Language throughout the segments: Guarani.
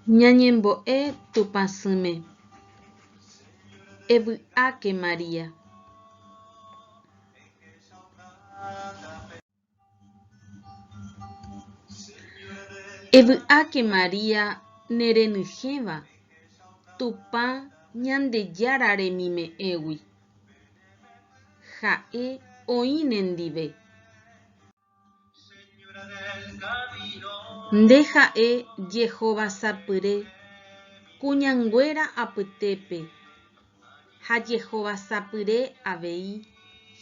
Ñañembo'e Tupãsýme. Evy'áke María. Evy'áke María nerenyhẽva Tupã Ñandejára remime'ẽgui. Ha'e oĩ nendive. Nde ha'e jehovasapyre kuñanguéra apytépe ha jehovasapyre avei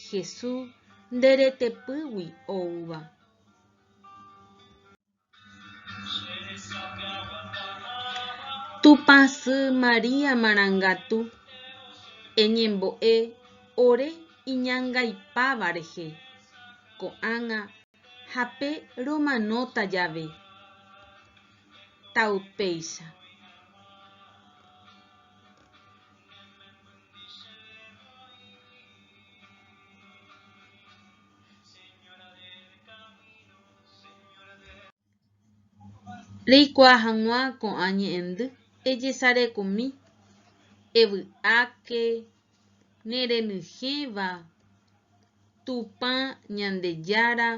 Jesús nde retepýgui oúva. Tupãsy María Marangatu, eñembo'e ore iñangaipáva rehe, ko'ág̃a ha pe romanóta jave. Taupéicha. Reikuaa hag̃ua ko'ã ñe'ẽndy ejesarekumi, evy'áke, nerenyhẽva, Tupã Ñandejára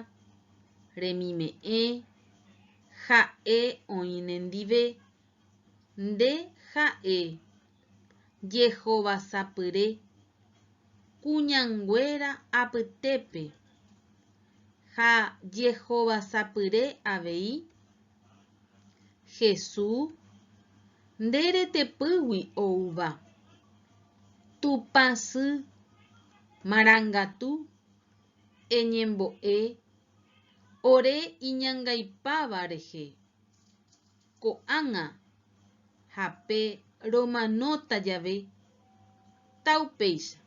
remime'ẽ, Ha'e oĩ nendive, nde ha'e jehovasapyre kuñanguéra apytépe ha jehovasapyre avei, Hesu, nde retepýgui oúva, Tupã sy marangatu, eñembo'e ore iñangaipáva rehe, ko'ág̃a ha pe romanóta jave, taupéicha.